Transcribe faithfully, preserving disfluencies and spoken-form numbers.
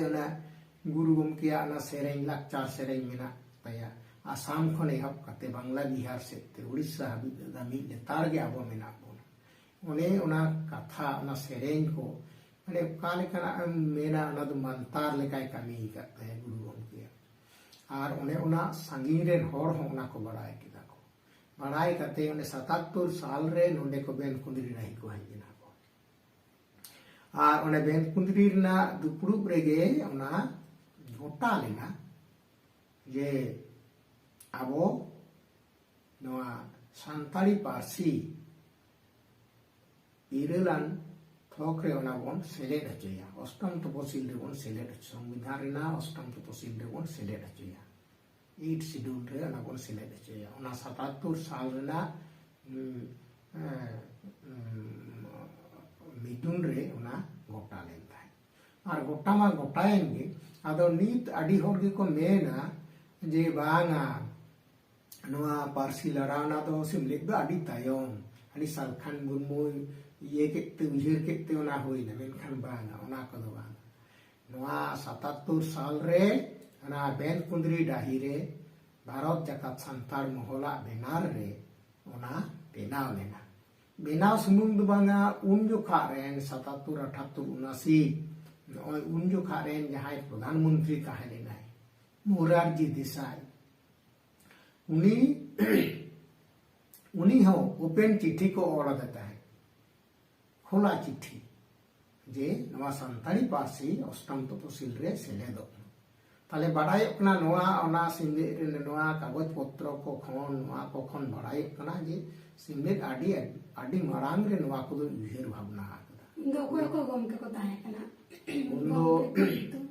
ᱚᱱᱟ ᱜᱩᱨᱩ ᱜᱚᱢᱠᱮᱭᱟᱜ ᱚᱱᱟ ᱥᱮᱨᱮᱧ, ᱞᱟᱠᱪᱟᱨ ᱥᱮᱨᱮᱧ ᱢᱮᱱᱟᱜ ᱛᱟᱭᱟ᱾ ᱟᱥᱟᱢ ᱠᱷᱚᱱ ᱮᱦᱚᱵ ᱠᱟᱛᱮ ᱵᱟᱝᱞᱟ ᱵᱤᱦᱟᱨ ᱥᱮᱫ ᱛᱮ ᱩᱲᱤᱥᱥᱟ ᱦᱟᱹᱵᱤᱡ ᱫᱚ ᱢᱤᱫ ᱞᱮᱛᱟᱲ ᱜᱮ ᱟᱵᱚ ᱢᱮᱱᱟᱜ ᱵᱚᱱᱟ᱾ ᱚᱱᱮ ᱚᱱᱟ ᱠᱟᱛᱷᱟ, ᱚᱱᱟ ᱥᱮᱨᱮᱧ ᱠᱚ, ᱢᱟᱱᱮ ᱚᱠᱟ ᱞᱮᱠᱟᱱᱟᱜ ᱮᱢ ᱢᱮᱱᱟ, ᱚᱱᱟ ᱫᱚ ᱢᱟᱱᱛᱟᱨ ᱞᱮᱠᱟᱭ ᱠᱟᱹᱢᱤ ᱟᱠᱟᱫ ᱛᱟᱭᱟ ᱜᱩᱨᱩ ᱜᱚᱢᱠᱮᱭᱟᱜ᱾ ᱟᱨ ᱚᱱᱮ ᱚᱱᱟ ᱥᱟᱺᱜᱤᱧ ᱨᱮᱱ ᱦᱚᱲ ᱦᱚᱸ ᱚᱱᱟ ᱠᱚ ᱵᱟᱲᱟᱭ ᱠᱮᱫᱟ ᱠᱚ᱾ ᱵᱟᱲᱟᱭ ᱠᱟᱛᱮ ᱚᱸᱰᱮ ᱥᱟᱛᱟᱛᱛᱳᱨ ᱥᱟᱞ ᱨᱮ ᱱᱚᱸᱰᱮ ᱠᱚ ᱵᱮᱱ ᱠᱩᱸᱫᱽᱨᱤ ᱰᱟᱹᱦᱤ ᱠᱚ ᱦᱮᱡ ᱮᱱᱟ ᱠᱚ᱾ ᱟᱨ ᱚᱸᱰᱮ ᱵᱮᱱ ᱠᱩᱸᱫᱽᱨᱤ ᱨᱮᱱᱟᱜ ᱫᱩᱯᱲᱩᱵ ᱨᱮᱜᱮ ᱚᱱᱟ ᱜᱚᱴᱟ ᱞᱮᱱᱟ ᱡᱮ ᱟᱵᱚ ᱱᱚᱣᱟ ᱥᱟᱱᱛᱟᱲᱤ ᱯᱟᱹᱨᱥᱤ ᱤᱨᱟᱹᱞᱟᱱ ᱛᱷᱚᱠ ᱨᱮ ᱚᱱᱟ ᱵᱚᱱ ᱥᱮᱞᱮᱫ ᱦᱚᱪᱚᱭᱟ, ᱚᱥᱴᱚᱢ ᱛᱚᱯᱚᱥᱤᱞ ᱨᱮᱵᱚᱱ ᱥᱮᱞᱮᱫ ᱦᱚᱪᱚ, ᱥᱚᱝᱵᱤᱫᱷᱟᱱ ᱨᱮᱱᱟᱜ ᱚᱥᱴᱚᱢ ᱛᱚᱯᱚᱥᱤᱞ ᱨᱮᱵᱚᱱ ᱥᱮᱞᱮᱫ ᱦᱚᱪᱚᱭᱟ, ᱮᱭᱤᱴ ᱥᱤᱰᱩᱞ ᱨᱮ ᱚᱱᱟ ᱵᱚᱱ ᱥᱮᱞᱮᱫ ᱦᱚᱪᱚᱭᱟ᱾ ᱚᱱᱟ ᱥᱟᱛᱟᱛᱛᱳᱨ ᱥᱟᱞ ᱨᱮᱱᱟᱜ, ᱩᱸ, ᱮᱸ, ᱩᱸ, ᱢᱤᱫᱩᱱ ᱨᱮ ᱚᱱᱟ ᱜᱚᱴᱟ ᱞᱮᱱ ᱛᱟᱦᱮᱸᱫ᱾ ᱟᱨ ᱜᱚᱴᱟ ᱢᱟ ᱜᱚᱴᱟᱭᱮᱱ ᱜᱮ᱾ ᱟᱫᱚ ᱱᱤᱛ ᱟᱹᱰᱤ ᱦᱚᱲ ᱜᱮᱠᱚ ᱢᱮᱱᱟ ᱡᱮ ᱵᱟᱝᱟ, ᱱᱚᱣᱟ ᱯᱟᱹᱨᱥᱤ ᱞᱟᱲᱟᱣᱱᱟ ᱫᱚ ᱥᱮᱢᱞᱮᱫ ᱫᱚ ᱟᱹᱰᱤ ᱛᱟᱭᱚᱢ, ᱟᱹᱰᱤ ᱥᱟᱞᱠᱷᱟᱱ ᱢᱩᱨᱢᱩᱭ ᱤᱭᱟᱹ ᱠᱮᱫ ᱛᱮ, ᱩᱭᱦᱟᱹᱨ ᱠᱮᱫ ᱛᱮ ᱚᱱᱟ ᱦᱩᱭᱱᱟ, ᱢᱮᱱᱠᱷᱟᱱ ᱵᱟᱝᱟ, ᱚᱱᱟ ᱠᱚᱫᱚ ᱵᱟᱝ᱾ ᱱᱚᱣᱟ ᱥᱟᱛᱟᱛᱛᱳᱨ ᱥᱟᱞ ᱨᱮ ᱚᱱᱟ ᱵᱮᱱ ᱠᱩᱸᱫᱽᱨᱤ ᱰᱟᱹᱦᱤ ᱨᱮ ᱵᱷᱟᱨᱚᱛ ᱡᱟᱠᱟᱛ ᱥᱟᱱᱛᱟᱲ ᱢᱚᱦᱚᱞᱟᱜ ᱵᱮᱱᱟᱨ ᱨᱮ ᱚᱱᱟ ᱵᱮᱱᱟᱣ ᱞᱮᱱᱟ᱾ ᱵᱮᱱᱟᱣ ᱥᱩᱢᱩᱝ ᱫᱚ ᱵᱟᱝᱟ, ᱩᱱ ᱡᱚᱠᱷᱟ ᱨᱮᱱ ᱥᱟᱛᱟᱛᱛᱳᱨ, ᱟᱴᱷᱟᱛᱛᱳᱨ, ᱩᱱᱟᱥᱤ, ᱱᱚᱜᱼᱚᱭ ᱩᱱ ᱡᱚᱠᱷᱟ ᱨᱮᱱ ᱡᱟᱦᱟᱸᱭ ᱯᱨᱚᱫᱷᱟᱱ ᱢᱚᱱᱛᱨᱤ ᱛᱟᱦᱮᱸ ᱞᱮᱱᱟᱭ, ᱢᱳᱨᱟᱨᱡᱤ ᱫᱮᱥᱟᱭ, ᱩᱱᱤ ᱩᱱᱤ ᱦᱚᱸ ᱳᱯᱮᱱ ᱪᱤᱴᱷᱤ ᱠᱚ ᱚᱞ ᱟᱫᱮ ᱛᱟᱦᱮᱸᱫ, ᱠᱷᱳᱞᱟ ᱪᱤᱴᱷᱤ, ᱡᱮ ᱱᱚᱣᱟ ᱥᱟᱱᱛᱟᱲᱤ ᱯᱟᱹᱨᱥᱤ ᱚᱥᱴᱚᱢ ᱛᱚᱯᱚᱥᱤᱞ ᱨᱮ ᱥᱮᱞᱮᱫᱚᱜ ᱢᱟ᱾ ᱛᱟᱦᱞᱮ ᱵᱟᱰᱟᱭᱚᱜ ᱠᱟᱱᱟ ᱱᱚᱣᱟ, ᱚᱱᱟ ᱥᱤᱢᱞᱮᱫ ᱨᱮ ᱱᱚᱣᱟ ᱠᱟᱜᱚᱡᱽ ᱯᱚᱛᱨᱚ ᱠᱚ ᱠᱷᱚᱱ, ᱱᱚᱣᱟ ᱠᱚ ᱠᱷᱚᱱ ᱵᱟᱰᱟᱭᱚᱜ ᱠᱟᱱᱟ ᱡᱮ ᱥᱤᱢᱞᱮᱫ ᱟᱹᱰᱤ, ᱟᱹᱰᱤ ᱢᱟᱲᱟᱝ ᱨᱮ ᱱᱚᱣᱟ ᱠᱚᱫᱚ ᱩᱭᱦᱟᱹᱨ ᱵᱷᱟᱵᱽᱱᱟ ᱟᱠᱟᱫᱟ᱾ ᱩᱱ ᱫᱚ ᱚᱠᱚᱭ ᱚᱠᱚᱭ ᱜᱚᱢᱠᱮ ᱠᱚ ᱛᱟᱦᱮᱸ ᱠᱟᱱᱟ? ᱩᱱ ᱫᱚ ᱜᱚᱢᱠᱮ ᱠᱚ ᱧᱩᱛᱩᱢ?